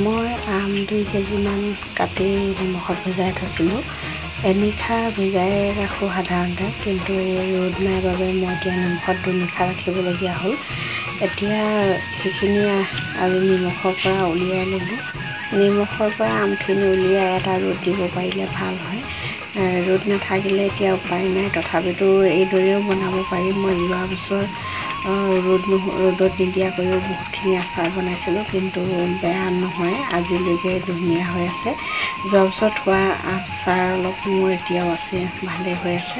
মই আম 2 কেজিমান কাটি নিমখত ভিজাই থৈছিলোঁ। এনিশা ভিজাই ৰাখোঁ সাধাৰণতে, কিন্তু ৰ'দ নাই বাবে মই এতিয়া নিমখত 2 নিশা ৰাখিবলগীয়া হ'ল। এতিয়া সেইখিনি আজি নিমখৰ পৰা উলিয়াই ল'লোঁ। নিমখৰ পৰা আমখিনি উলিয়াই এটা ৰ'দ দিব পাৰিলে ভাল হয়। ৰ'দ নাথাকিলে এতিয়া উপায় নাই, তথাপিতো এইদৰেও বনাব পাৰি। মই যোৱা বছৰ ৰ'দত নিদিয়াকৈও বহুতখিনি আচাৰ বনাইছিলোঁ, কিন্তু বেয়া নহয়, আজিলৈকে ধুনীয়া হৈ আছে। যোৱা বছৰ থোৱা আচাৰ অলপ মোৰ এতিয়াও আছে, ভালেই হৈ আছে।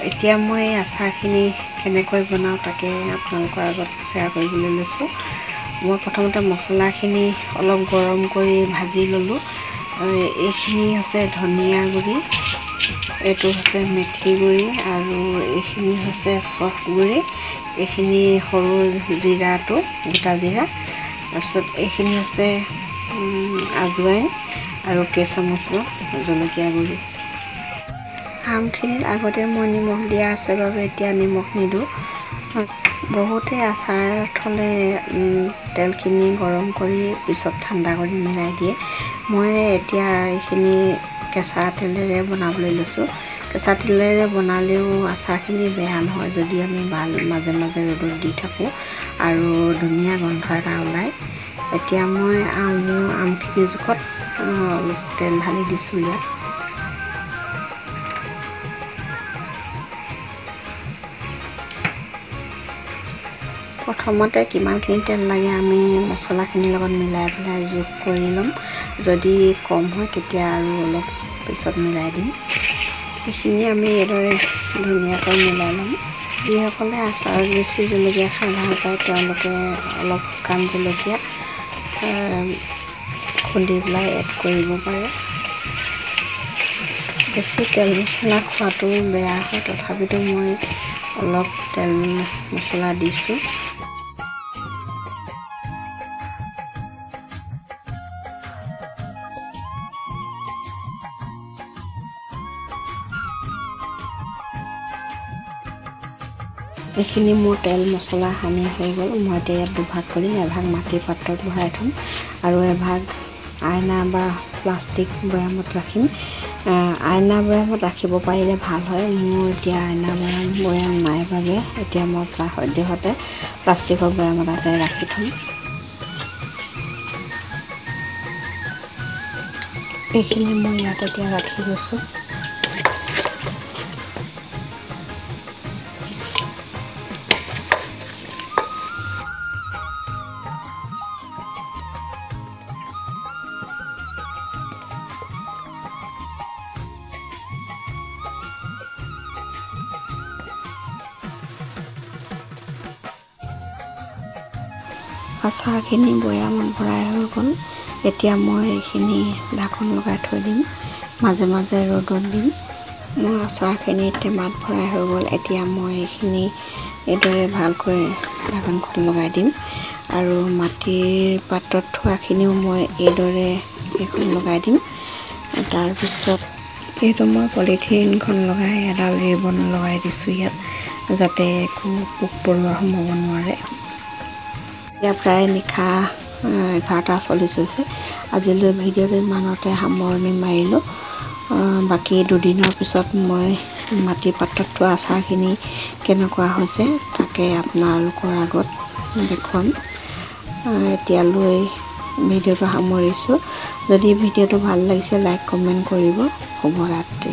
এতিয়া মই এই আচাৰখিনি কেনেকৈ বনাওঁ তাকে আপোনালোকৰ আগত শ্বেয়াৰ কৰিবলৈ লৈছোঁ। মই প্ৰথমতে মছলাখিনি অলপ গৰম কৰি ভাজি ল'লোঁ। এইখিনি হৈছে ধনিয়া গুড়ি, এইটো হৈছে মেথি গুড়ি আৰু এইখিনি হৈছে চফ গুড়ি, এইখিনি সৰু জিৰাটো, গোটা জিৰা। তাৰপিছত এইখিনি হৈছে আজৱাইন আৰু কেইচামুচমান জলকীয়া গুড়ি। আমখিনিত আগতে মই নিমখ দিয়া আছে বাবে এতিয়া নিমখ নিদিওঁ। বহুতে আচাৰ থ'লে তেলখিনি গৰম কৰি পিছত ঠাণ্ডা কৰি মিলাই দিয়ে। মই এতিয়া এইখিনি কেঁচা তেলেৰে বনাবলৈ লৈছোঁ। কেঁচা তেলেৰে বনালেও আচাৰখিনি বেয়া নহয়, যদি আমি ভাল মাজে মাজে ৰ'দত দি থাকোঁ আৰু ধুনীয়া গোন্ধ এটা ওলায়। এতিয়া মই মোৰ আমখিনিৰ জোখত অলপ তেল ঢালি দিছোঁ ইয়াত। প্ৰথমতে কিমানখিনি তেল লাগে আমি মছলাখিনিৰ লগত মিলাই পেলাই জোখ কৰি ল'ম। যদি কম হয় তেতিয়া আৰু অলপ পিছত মিলাই দিম। এইখিনি আমি এইদৰে ধুনীয়াকৈ মিলাই ল'ম। যিসকলে আচাৰত বেছি জলকীয়া খাই ভাল পায়, তেওঁলোকে অলপ শুকান জলকীয়া খুন্দি পেলাই এড কৰিব পাৰে। বেছি তেল মছলা খোৱাটো বেয়া হয়, তথাপিতো মই অলপ তেল মছলা দিছোঁ। এইখিনি মোৰ তেল মছলা সানি হৈ গ'ল। মই এতিয়া ইয়াত দুভাগ কৰিম। এভাগ মাটিৰ পাত্ৰত ভৰাই থ'ম আৰু এভাগ আইনা বা প্লাষ্টিক বৈয়ামত ৰাখিম। আইনা বৈয়ামত ৰাখিব পাৰিলে ভাল হয়। মোৰ এতিয়া আইনা বৈয়াম নাই বাবে এতিয়া মই সদ্যহতে প্লাষ্টিকৰ বৈয়াম এটাতে ৰাখি থ'ম। এইখিনি মই ইয়াত এতিয়া ৰাখি গৈছোঁ। আচাৰখিনি বৈয়ামত ভৰাই হৈ গ'ল। এতিয়া মই এইখিনি ঢাকোন লগাই থৈ দিম, মাজে মাজে ৰ'দত দিম। মোৰ আচাৰখিনি টেমাত ভৰাই হৈ গ'ল। এতিয়া মই এইখিনি এইদৰে ভালকৈ ঢাকোনখন লগাই দিম আৰু মাটিৰ পাত্ৰত থোৱাখিনিও মই এইদৰে এইখন লগাই দিম। তাৰপিছত এইটো মই পলিথিনখন লগাই এডাল ৰিবন লগাই দিছোঁ ইয়াত, যাতে একো পোক পৰুৱা সোমাব নোৱাৰে। এতিয়া প্ৰায় নিশা 11:40 হৈছে। আজিলৈ ভিডিঅ'টো ইমানতে সামৰণি মাৰিলোঁ। বাকী দুদিনৰ পিছত মই মাটিৰ পাত্ৰত থোৱা আচাৰখিনি কেনেকুৱা হৈছে তাকে আপোনালোকৰ আগত দেখুৱাম। এতিয়ালৈ ভিডিঅ'টো সামৰিছোঁ। যদি ভিডিঅ'টো ভাল লাগিছে, লাইক, কমেণ্ট কৰিব। শুভৰাত্ৰি।